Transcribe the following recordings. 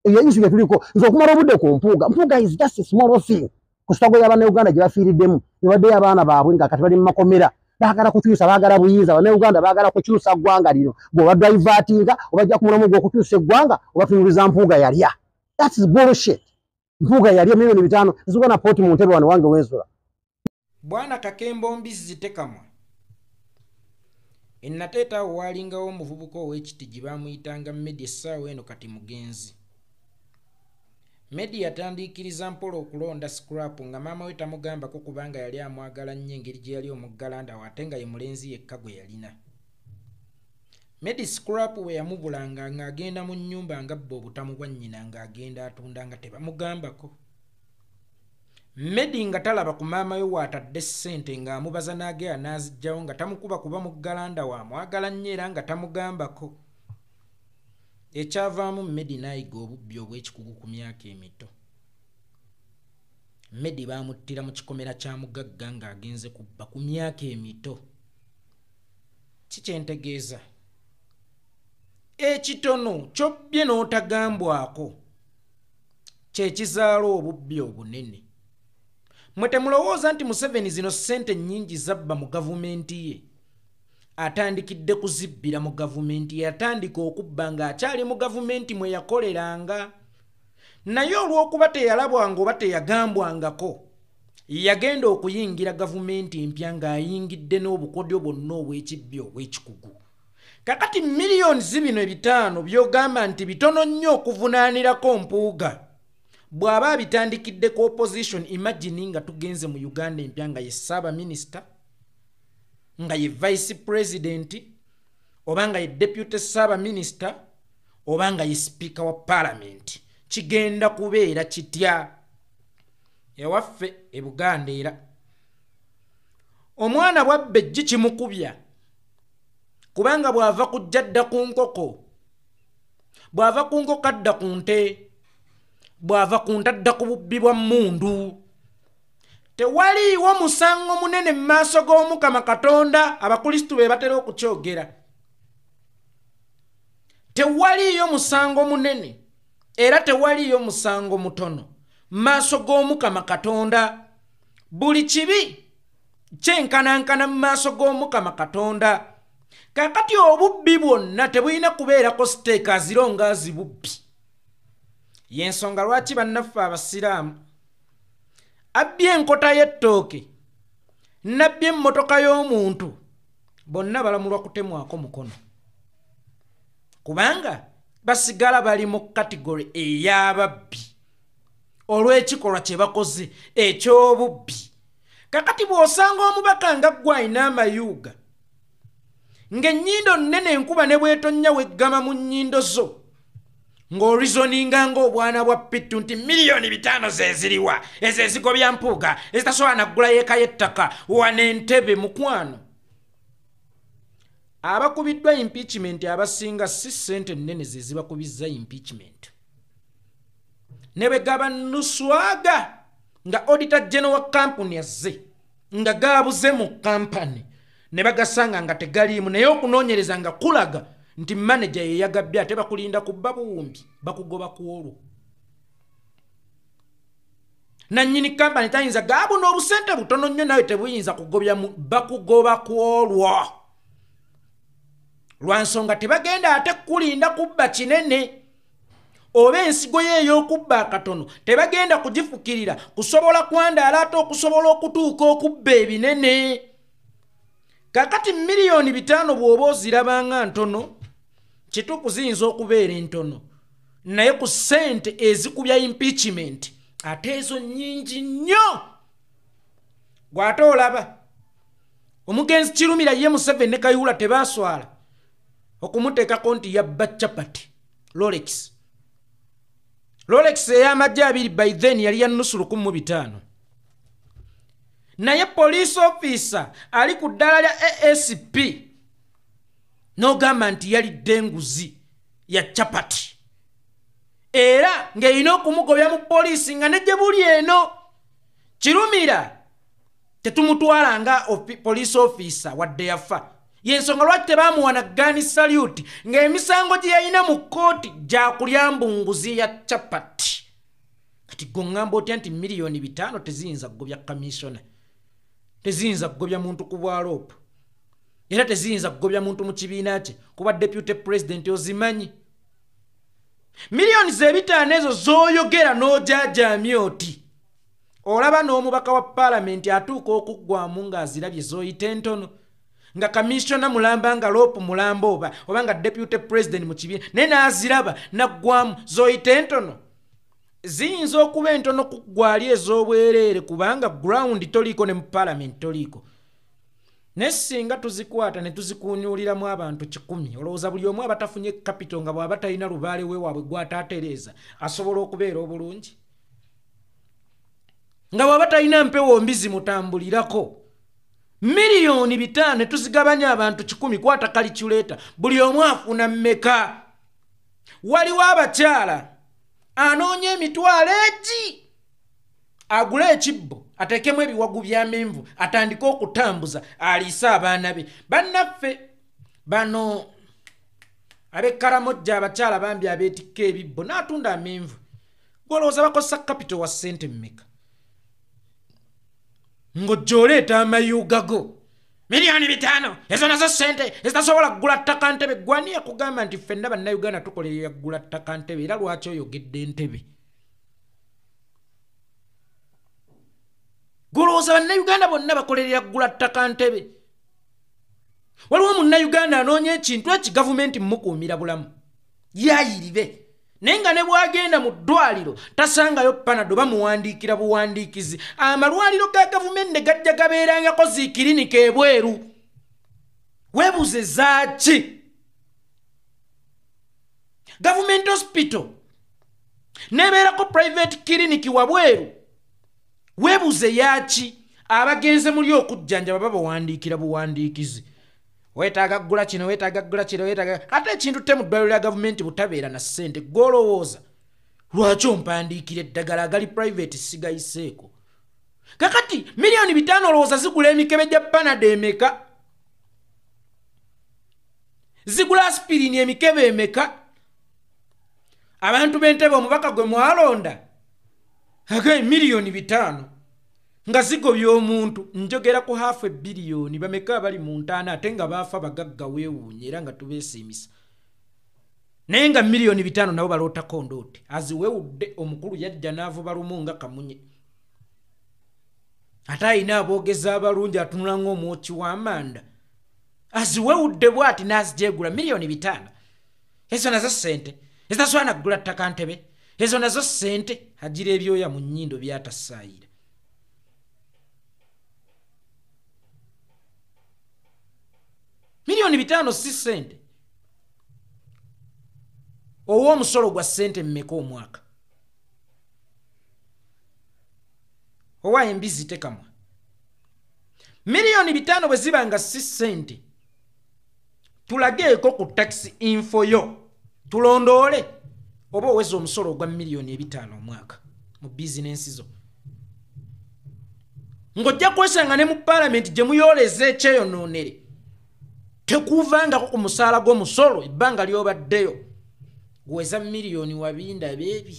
Eyo issue gye tuliko. Nze okumala obudde ku Mpuuga, Mpuuga is just a small thing ku struggle y'Abannayuganda gye bafiiriddemu, ne baddeyo abaana baabwe nga kati bali mu makomera. Baagala kukyusa, baagala buyinza. Bannayuganda baagala kukyusa ggwanga lino. Bw'oba divertinga, obajja ku mulamu gw'okukyusa eggwanga, obatunuuliza Mpuuga yalya. That is bullshit. Mpuuga yalya 5 miliyoni zigwa na pooti mu ntebe wano wange wensula. Bwana Kakembo mbizzi tekamwa. Ennateeta awo waalingawo omuvubuka ow'ekitigi, baamuyitanga Medi. Essaawa eno kati mugenzi. Medi yatandiikiriza mpola okulonda scrap nga maama we tamugambako, kubanga yali amwagala nnyo engeri gye yali omuggalanda we, ate nga ye mulenzi yekka gwe yalina. Medi scrap bwe yamubulanga, ng'agenda mu nnyumba ng'abba obutamu bwa nnyina, ng'agenda atunda nga tebamugambako. Medi nga talaba ku maama we waatadde ssente, ng'amubaza n'agenda n'azigyawo nga tamukuba, kuba muggalanda we amwagala nnyo era nga tamugambako. Ekyavaamu, Medi n'ayiga obubbi obw'ekikugu ku myaka emito. Medi baamuttira mu kikomera kya mugagga ng'agenze kubba ku myaka emito. Kikyentegeeza, ekitono kyobbye n'otagambwako kyekizaala obubbi obunene. Mwe temulowooza nti Museveni zino ssente nnyingi zabba mu gavumenti ye atandikidde kuzibbira mu gavumenti. Yatandika okubba ng'akyali mu gavumenti mwe yakoleranga, naye olw'okuba teyalabwanga oba teyagambwangako, yagenda okuyingira gavumenti empya ng'ayingidde n'obukodyo bwonna obw'ekibbi obw'ekikugu. Kakati miliyoni zibino 5 by'ogamba nti bitono nnyo okuvunaanirako Mpuuga, bw'aba abitandikidde ku opposition, imagine nga tugenze mu Uganda empya nga ye ssaabaminisita, nga ye vice president, oba nga ye deputy ssaabaminisita, oba nga ye sipiika wa paalamenti, kigenda kubeera kitya ewaffe e Buganda? Era omwana bwabba ejji kimukubya, kubanga bw'ava kujja dda ku nkoko, bw'ava ku nkoko adda ku nte, bw'ava ku nte adda ku bubbi bwa mmundu. Tewaliiwo musango munene mu maaso g'Omukama Katonda. Abakristu be batera okukyogera. Tewaliiyo musango munene era tewaliiyo musango mutono mu maaso g'Omukama Katonda. Buli kibi kyenkanankana mu maaso g'Omukama Katonda. Kakati obubbi bwonna tebulina kubeerako siteeka azironga bubbi. Yensonga lwaki bannaffe abasiraamu abbye enkota y'ettooke, nabbye emmotoka y'omuntu, bonna balamulwa kutemwako mukono, kubanga basigala bali mu category ey'ababbi olw'ekikolwa kye bakoze eky'obubbi. Kakati bw'osanga omubaka nga ggwe alina amayuuga, ng'ennyindo nnene, enkuba ne bwetonnya weggama mu nnyindo zo, ng'orizoninga ng'obwana bwa pittu nti 5 miliyoni ze ziriwa ezo ezigobya Mpuuga ezitasobola naggula yeeka y'ettaka wano Entebe? Mukwano, abakubiddwa impeachment abasinga si ssente nnene ze zibakubizza impeachment. Ne bwe gaba nuswaga nga auditor general wa kampuni azze nga gabuze mu kampani ne bagasanga nga tegaliimu, naye okunoonyereza nga kulaga nti manager ye yagabbye, ate bakulinda kubba buwumbi, bakugoba ku olwo. Nannyini kampani tayinza gabuno obusente butono nnyo nawe tebuyinza kugobya, bakugoba ku olwo lwa nsonga tebagenda ate kulinda kubba kinene oba ensigo ye ey'okubba akatono tebagenda kugifukirira kusobola kwandaala ate okusobola okutuuka okubba ebinene. Kakati 5 miliyoni bw'oba ozirabanga ntono, kituufu ziyinza okubeera entono, naye ku ssente ezikubya impeachment ate ezo nnyingi nnyo. Gw'ate olaba omugenzi Kirumira, ye Museveni ne Kayihura tebaaswala okumuteekako nti yabba chapati Rolex. Rolex ey'amajja 20 by then yali ya nusu 1500, naye police officer ali ku ddala lya ASP n'ogamba nti yalidde enguzi ya chapati, era ng'erina okumugobya mu poliisi. Nga ne gye buli eno Kirumira tetumutwala nga police officer wadde yafa. Yensonga lwaki tebamuwa gun salute ng'emisango gye yalina mu kkooti gyakulya mbunguzi ya chapati. Kati gongamba otya nti 5 miliyoni teziyinza kugobya kamishona, teziyinza kugobya muntu ku bwa LOP, era teziyinza kugobya muntu mu kibiina kye kuba deputy president? Ozimanyi 5 miliyoni ezo z'oyogera n'ojajaamya oti olaba n'omubaka wa paalamenti atuuka okuggwamu ng'azirabye z'oyita entono, nga kamishona mulamba, nga LOP mulamba, oba nga deputy president mu kibiina, naye n'aziraba naggwamu, z'oyita entono ziyinza okuba entono ku ggwali ez'obwereere, kubanga ground toliiko ne mu paalamenti toliiko. Naye singa tuzikwata ne tuzikunyuliramu abantu 100, olowooza buli omu aba tafunye capital, nga bw'aba talina lubaale we waabwe gw'ataatereeza asobola okubeera obulungi, nga bw'aba talina mpewo mbi zimutambulirako? 5 miliyoni ne tuzigabanya abantu 100, kwata calculator, buli omu afuna mmeka? Waliwo abakyala anoonya emitwalo egi agule ekibbo, ateekemu ebiwagu by'amenvu, atandike okutambuza aliise abaana be. Bannaffe bano ab'ekkaramojja, abakyala bambi abeetikka ebibbo n'atunda amenvu, gwolowooza bakozesa capital wa ssente mmeka? Ng'ojja oleeta amayuuga go, 5 miliyoni ezo nazo ssente ezitasobola kugula ttaka Ntebe. Gwani yakugamba nti ffenna Bannayuganda tukolerera kugula ttaka Ntebe? Era lwaki oyogedde Ntebe? Golowooza Bannayuganda bonna bakolerera kugula ttaka Ntebe? Waliwo Munnayuganda anoonya ekintu eki gavumenti mumukuumira bulamu yayiribe, naye nga ne bwagenda mu ddwaliro tasangayo Panado, bamuwandiikira buwandiikizi. Amalwaliro ga gavumenti ne gajja gabeerangako zikirinika ebweru, weebuze zaaki? Gavumenti hospital nebeerako private clinic wabweru, weebuze yaki? Abagenze muli okujjanjaba babawandiikira buwandiikizi, weetaaga kugula kino, weetaaga kugula kino, weetaaga ate ekintu te mu ddwaliro lya gavumenti butabeera na ssente. Gwolowooza lwaki ompandiikira eddagala agali private sigayiseeko? Kakati 5 miliyoni olowooza zigula emikebe gya Panado emeka? Zigula aspirini emikebe emeka? Abantu b'Entebe, omubaka gwe mwalonda aga 5 miliyoni nga zigobya omuntu, njogera ku half ebiliyoni, bameka abali mu ntaana ate nga baafa bagagga? Weewuunye, era nga tubeesiimisa, naye nga 5 miliyoni nabo balootako ndooti aziwewudde. Omukulu yajja n'avuba lumu nga kamunye, ate ayina aboogezi abalungi, atunula ng'omwoki w'amanda, aziwewudde bw'ati n'azijegula. 5 miliyoni ezo nazo ssente ezitasobola kugula ttaka Ntebe? Ezo nazo ssente? Agira ebyoya mu nnyindo byatasaayira. 5 miliyoni si ssente. Owa omusolo gwa ssente mmeka omwaka? Owa embizi tekamwa. 5 miliyoni bwe ziba nga si ssente, tulageeko ku tax info yo, tulondoole oba oweza omusolo ogwa 5 miliyoni omwaka mu bizinensi zo, ng'ojja kwesanga ne mu paalamenti gye muyooleza ekyeyonoonere tekuvangako ku musaala gw'omusolo ebbanga ly'obaddeyo gweza miliyoni wabinda beebi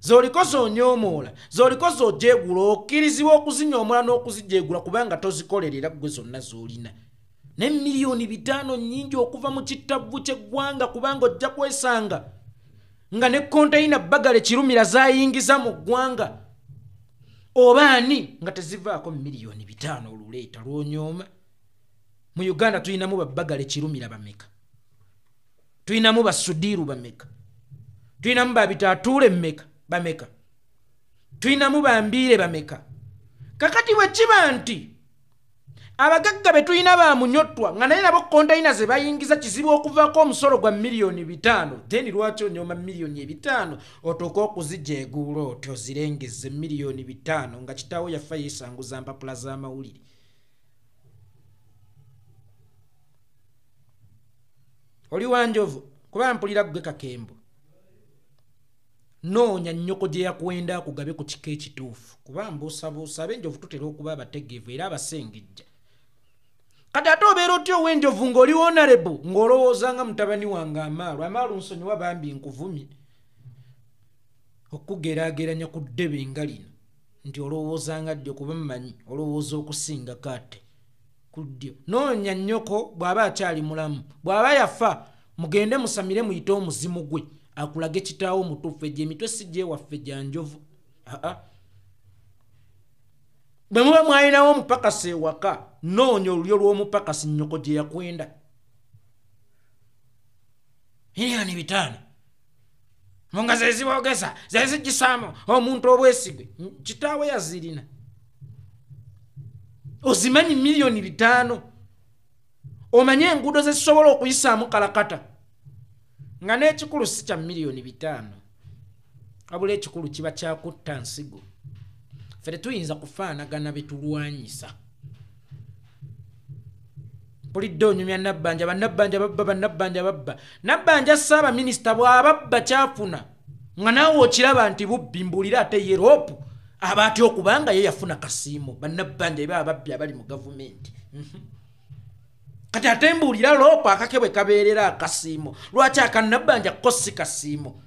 z'oliko z'onyoomoola, z'oliko z'ojeegula. Okkirizibwa okuzinyoomola n'okuzijeegula kubanga tozikolerera ggwe zonna z'olina. Ne 5 miliyoni nnyingi okuva mu kittavu ky'eggwanga, kubanga ojja kwesanga nga ne konteyina Bagale Kirumira zayingiza mu ggwanga oba ani nga tezivaako 5 miliyoni oluleeta lw'onyooma. Mu Uganda tulinamu babbagale Kirumira bameka? Tulinamu basudiiru bameka? Tulinamu babitaatuule mmeka, bameka? Tulinamu bambiire bameka? Kakati bwe kiba nti abagagga be tulina bamunyotwa, nga naye nabo konteyina ze bayingiza kizibu okuvaako omusolo gwa 5 miliyoni, then lwaki onyooma 5 miliyoni otuuke okuzijeeguula otyo zirengeze 5 miliyoni nga kitaawo yafa yeesanguza mpapula z'amawulire? Oli wanjovu kuba mpulira ggwe kakembo, noonya nnyoko gye yakwenda akugabe ku kika ekituufu, kuba mbuusabuusa ab'enjovu tutera okuba abategeevu era abasengejja. Kati ate obeera otya ow'enjovu ng'oli honorable ng'olowooza nga mutabani wange Amaalu? Amaalu, nsonyiwa bambi, nkuvumye okugeraageranya ku ddebe nga lino nti olowooza nga ddyo, kuba mmanyi olowooza okusingako ate ku ddyo. Noonya nnyoko bw'aba akyali mulamu, bw'aba yafa mugende musamire, muyite omuzimu gwe akulage kitaawo omutuufu. Egyo emitwe si gyewaffe gya njovu. Aa, bwe muba mwalinawo omupakasi ewaka, noonya olulyo lw'omupakasi nnyoko gye yakwenda. 5 miliyoni nga zezibogeza, zezigisaamu omuntu obwesigwe. Kitaawe yazirina, ozimanyi? 5 miliyoni, omanye enguudo zezisobola okuyisaamu kalakata? Nga n'ekikulu si kya 5 miliyoni, wabula ekikulu kiba kyakutta nsigo. Ffe tetuyinza kufaanagana betulwanyisa. Mpulidde onyumya Nabbanja, bannabbanja babba, bannabbanja babba. Nabbanja Ssaabaminisita bw'ababba kyafuna nga naawe okiraba nti bubbi. Mbuulire, ate ye LOP aba atya okubanga ye yafuna kasiimo? Bannabbanja eba ababbi abali mu gavumenti. Kati ate mbuulira, LOP akake bwe kabeerera akasiimo, lwaki akannabbanja ko si kasiimo?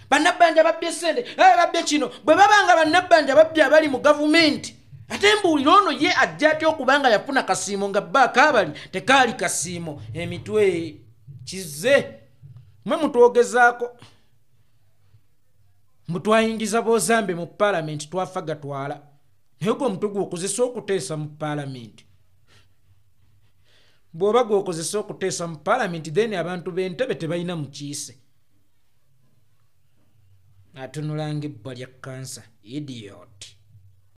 Bannabbanja babbye sente, babbye kino. Bwe baba nga bannabbanja babbye abali mu gavumenti, ate mbuulira, ono ye ajja atya okubanga yafuna kasiimo nga bba akaabali tekaali kasiimo? Emitwe kize mwe mutwogezaako mutwayingiza bozambe mu paalamenti, twafa gatwala. Naye gwe omutwe gwokozesa okuteesa mu paalamenti, bw'oba gwokozesa okuteesa mu paalamenti, then abantu b'entebe tebalina mukiise. Atunulanga ebbwa lya kansa, idiot.